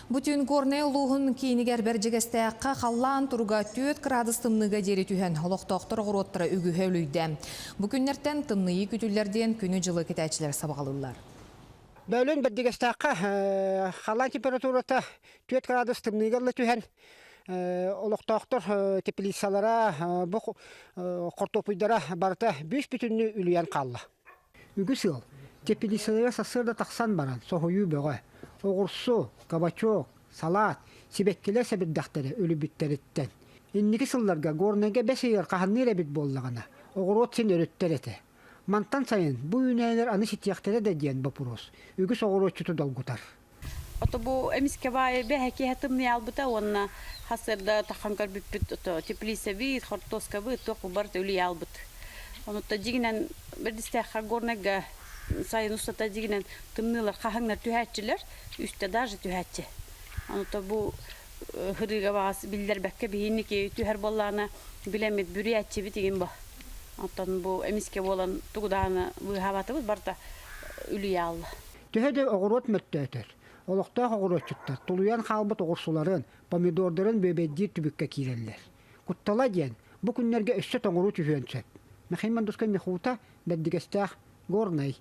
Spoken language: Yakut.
Бу түүн Горнай улууһун киинигэр Бэрдьигэстээххэ халлаан туруга 4 кыраадыс тымныыга диэри түһэн, олохтоохтор оҕуруоттара үгүһэ үлүйдэ. Бу күннэртэн тымныйыы күтүллэр диэн күнү-дьылы кэтээччилэр сабаҕалыыллар. Бөөлүүн Бэрдьигэстээххэ халлаан температурата 4 градус тымныыга ыла түһэн, олохтоохтор теплицалара, бу хортуоппуйдара барыта бүүс-бүтүннүү үлүйэн хаалла. Үгүс ыал теплицаларыгар сарсыарда тахсан баран соһуйуу бөҕө, оҕурсу, кабачок, салаат, сибэккилэр сэбирдэхтэрэ үлүйбүттэриттэн. Инники сылларга Горнайга бэс ыйыгар хаһанныыр эбит буоллаҕына, оҕуруот син өрүттэр этэ. Мантан сайын бу үүнээйилэр аны ситиэхтэрэ да диэн боппуруос үгүс оҕуруотчуту долгутар. Ото бу эмискэ баайы бэһэ киэһэ тымныйаалбыта уонна хасыарда тахан көрбүппүт ото теплицабыт, хортуоскабыт туох бу барыта үлүйаалбыт. Онута дьигинэн бэрдистээххэ Горнайга сайын устата дьигинэн тымныылар хаһыҥнар түһээччилэр, үстэ даже түһээччи. Онута бу хырыыга баҕас биллэрбэккэ биһинники түһэр буоллаҕына билэммит бүрүйээччибит игин бу. Оттон бу эмискэ буолан тугу даҕаны быыһаабатыбыт барыта үлүйэ аалла. Төһө да оҕуруот мөлтөөтөр, олохтоох оҕуруотчуттар тулуйан хаалбыт оҕурсуларын, помидордарын бүөбэйдиир түбүккэ киирэллэр. Куттала диэн, бу күннэргэ өссө тоҥоруу түһүөн сөп. Михаил Мандускай Михута, Бэрдигэстээх, Горнай.